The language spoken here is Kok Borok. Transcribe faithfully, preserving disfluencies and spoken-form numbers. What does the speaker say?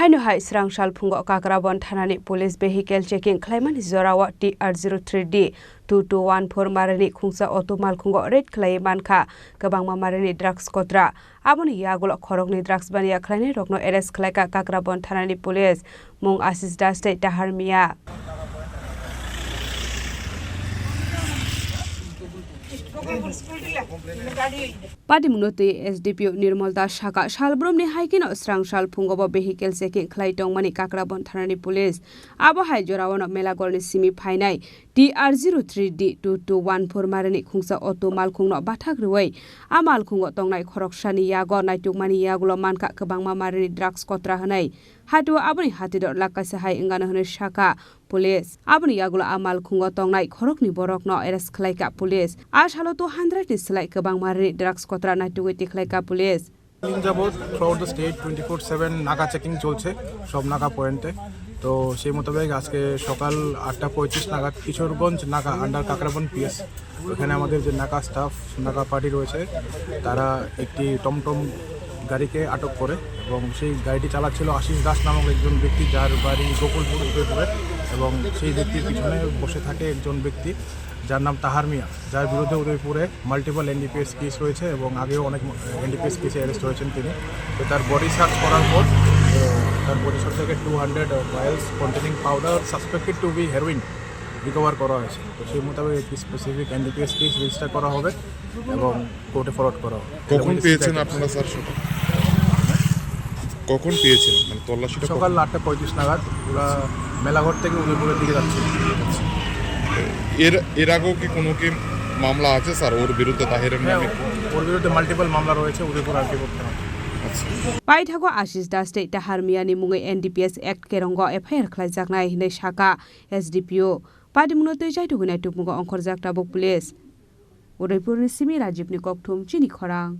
Haino hai srang sal phungo Kakrabon thanani police vehicle checking khlaimani jorao T R zero three D two two one four marini khungsa auto malkhungo raid khlaiwi mankha kwbangma marini drugs kotra. Aboni yagulo khoroknwi drugs baniya khlainairokno arrest khlaikha Kakrabon thanani police, mung Ashish Das tei Tahar Mia. Patimungno twi S D P O Nirmal Das saka, salbrumni hai kheno srang sal phungo bo vehicle checking khlai tongmani Kakrabon thanani police. Abo hai jorao no Melagorni simi phainai T R zero three D two two one four marini khungsa auto malkhungno bathak rwui a malkhungo tongnai khoroksani yago naitukmani yagulo mankha kwbangma marini drugs kotra hwnwi. Haitwi aboni hatiro lak kaisa hai wngano hwnwi sakha police. Aboni yagulo a malkhungo tongnai khoroknwi borokno arrest khlaikha police. A salo two hundred ni slai kwbang marini drugs kotra naitugwi tikhlaikha police. দিন যাবৎ throughout the state twenty four seven নাকা চেকিং চলছে সব নাকা পয়েন্টে। তো সেই মোতাবেক আজকে সকাল আটটা পঁয়ত্রিশ নাগাদ কিশোরগঞ্জ নাকা আন্ডার কাকরাবন পিএস, ওখানে আমাদের যে নাকা স্টাফ, নাকা পার্টি রয়েছে, তারা একটি টমটম গাড়িকে আটক করে এবং সেই গাড়িটি চালাচ্ছিল আশিস দাস নামক একজন ব্যক্তি, যার বাড়ি গোকুলপুর উদয়পুরে। এবং সেই ব্যক্তির পিছনে বসে থাকে একজন ব্যক্তি, যার নাম তাহার মিয়া, যার বিরুদ্ধে উদয়পুরে মাল্টিপল এনডিপিএস কেস রয়েছে এবং আগেও অনেক এনডিপিএস কেসে অ্যারেস্ট হয়েছেন তিনি। তো তার বডি সার্চ করার পর, তো তার পরিসর থেকে two hundred vials containing powder suspected to be heroin recover করা হয়েছে। তো সেই মোতাবেক একটি স্পেসিফিক এনডিপিএস কেস রেজিস্টার করা হবে এবং কোর্টে ফরওয়ার্ড করা হবে। কখন এবং পেয়েছেন এটা আপনারা, স্যার, সেটা? কখন পেয়েছেন? মানে, তল্লাশিটা কখন? সকাল আটটা পঁয়ত্রিশ নাগাদ ওরা মেলাঘর থেকে উদয়পুরের দিকে যাচ্ছে। এর, এর আগেও কি কোনো কি মামলা আছে, স্যার, ওর বিরুদ্ধে, তাহেরের হ্যাঁ, নামে? ওর বিরুদ্ধে মাল্টিপল মামলা রয়েছে উদয়পুর আরপি কোর্ট থানায়। আচ্ছা। Paithago Ashish Das tei Tahar Mia ni mungwi N D P S Act kerongo F I R khlaijaknai hwnwi sakha S D P O. Patimungno twi chaitugwi naitugmungo ongkhorjak tabuk police. Udaipurni simi Rajibni kokthum chini khorang.